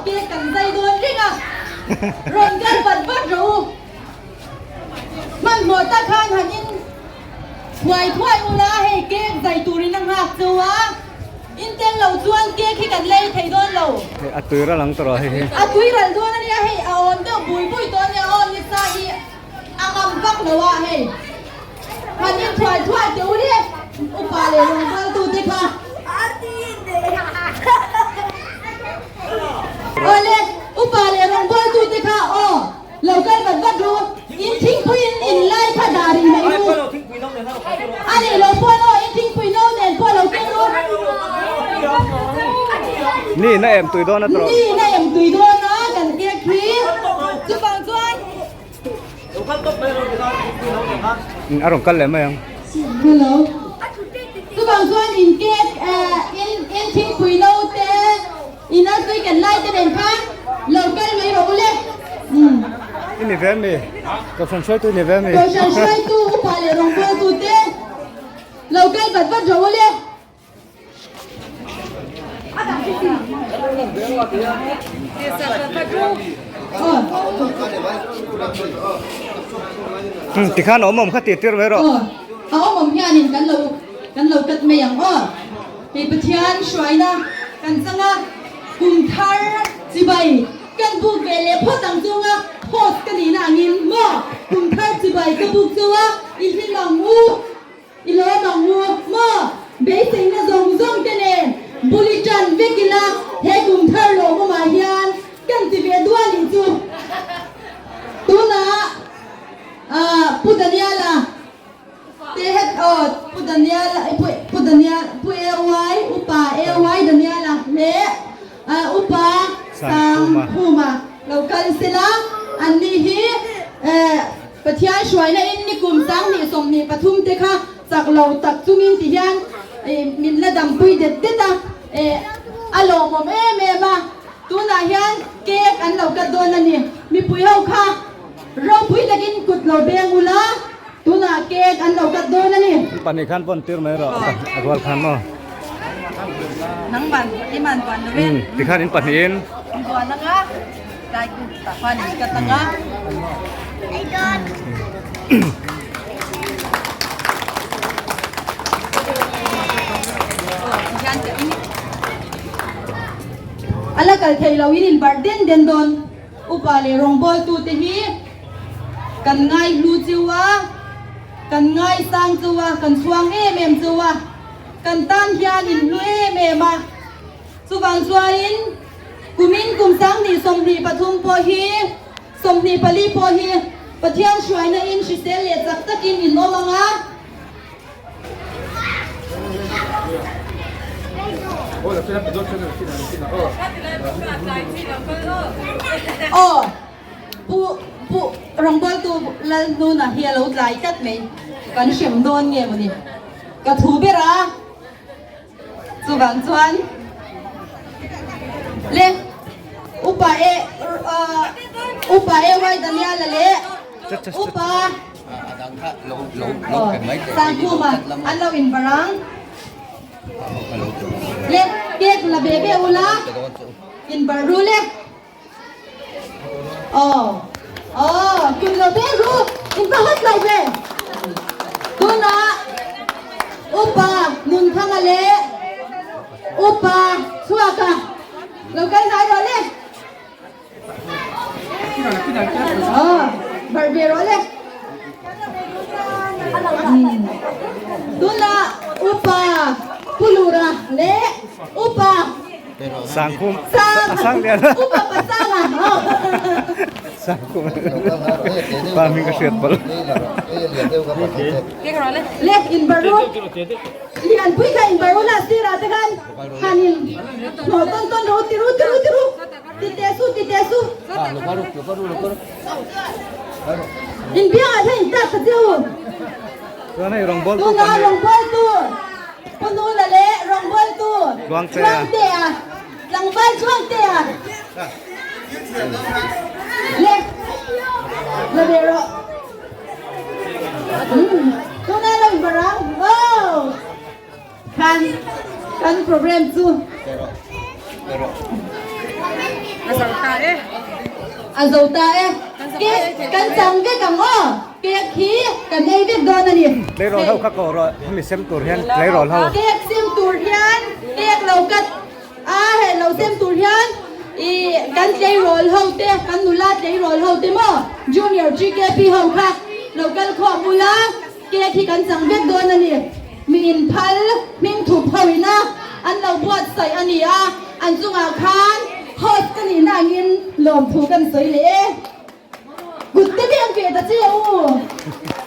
Cake kan zai dawn reng a, rawn kal vat vat rawh u. Hmanhmawh tak khan han in thuai thuai ula hei cake zai turin a nghak cheu a, in tel lo chuan cake hi kan lei thei dawn lo. Hei a tui ral ang tawh rawh hei hi. A tui ral dawn a nia hei a awn deuh bui bui tawh a nia aw nisa hi a ngam vak lo a hei han in thuai thuai teh u le upa leh rawngbawltu te kha. Awle upa leh rawngbawltu te kha aw. Lo kal vat vat ru, in thingpui in in lai kha dah rih mai ru. A nih lo pawh aw, in thingpui no nen pawh lo keng ru. Ni na em tui dawn a tawh. Ni na em tui dawn a kan kek hi. Chuvang chuan. A rawn kal leh mai ang. Hello. Chuvang chuan in kek in in thingpui no te. In a tui kan lai te nen khan lo kal mai rawh u le. I ni ve mi? Kohhran hruaitu i ni ve mi? Kohhran hruaitu upa leh rawngbawltu te lo kal vat vat rawh u le. Tikhan a awm awm kha tir tir mai rawh. A awm awm hianin kan lo kan lo cut mai ang aw. Hei Pathian hruaina kan chang a, kum thar chibai kan buk ve leh phawt ang chunga host ka nihna angin maw kum thar chibai ka buk chu a, i hlim ang u, i lawm ang u maw beiseina zawng zawng te nen bul i tan vek ila he kum thar lawmawmah hian kan ti ve dual nih chu tunah Pu Daniela Te het aw Pu Daniel Pu Daniel Pu AY Upa AY Daniela leh Upa Sangkhuma lo kal sela an ni hi Pathian hruaina in nikum 2023 te kha chak lo tak chungin ti hian min la dampui det det a a lawmawm em em a tunah hian cake an lo cut dawn a ni mipui ho kha Ropui takin kut lo beng ula, tunah cake an lo cut dawn a ni. Pahnih khan pawn tir mai rawh a rual khan maw. Nang man i man buan lo e. Tikhan in pahnihin. In buan anga tlai kut tah khan in cut anga. A la kal thei lo in in barh den den dawn. Upa leh rawngbawltute hi kan ngaihlu cheu a, kan ngaisang cheu a, kan chhuang em em cheu a, kan tan hian in hlu em em a. Chuvang chuanin kumin kum 2023 pawh hi, 24 pawh hi Pathian hruaina in hrisel leh chak takin in awm ang a. Aw Pu Pu Rawngbawltu Lalhnuna hi a lo tlai tlat mai kan hrem dawn nge mawni ka thu ber a chuvang chuan le Upa e Upa AY Daniel-a leh Upa Sangkhuma an lo inbar ang. Le cake la ve ve ula inbar ru le. Aw aw kut lo ve ru in va hawt lo ve. Tunah Upa Nunthanga leh Upa Chhuaka lo kal hnai rawh le. Barh ve rawh le. Tunah Upa Pulura leh Upa Sangkhum Sanglian Upa Pasanga Sangkhum Pa hming ka hriat palh. Le in barh ru. Lianpui kha in barh ru la sirah te khan han in hnawh tawn tawn rawh u ti ru ti ru ti ru. Ti teh su, ti teh su. In biangah hian in tlak ta che u. Chuan hei rawngbawltu Tuna rawngbawltu Pu Nuna leh rawngbawltu Tluangtea, tlangval Tluangtea le la ve rawh. Tuna lo in barang. Oh! Khan kan program chu. A zo ta e. A zo ta e. Cake kan chang vek ang aw. Cake hi kan ei vek dawn a ni. Tleirawl ho kha koh rawh hemi sem tur hian tleirawl ho. Cake sem tur hian cake lo cut a heh lo sem tur hian i kan tleirawl ho te kan nula tleirawl ho te maw Junior GKP ho kha lo kal khawm ula cake hi kan chang vek dawn a ni. Mi inphal hming thup ho ina an lo buatsaih a ni a, an chungah khan host ka nihna angin lawmthu kan sawi leh e. Kut te biak ve ta che u.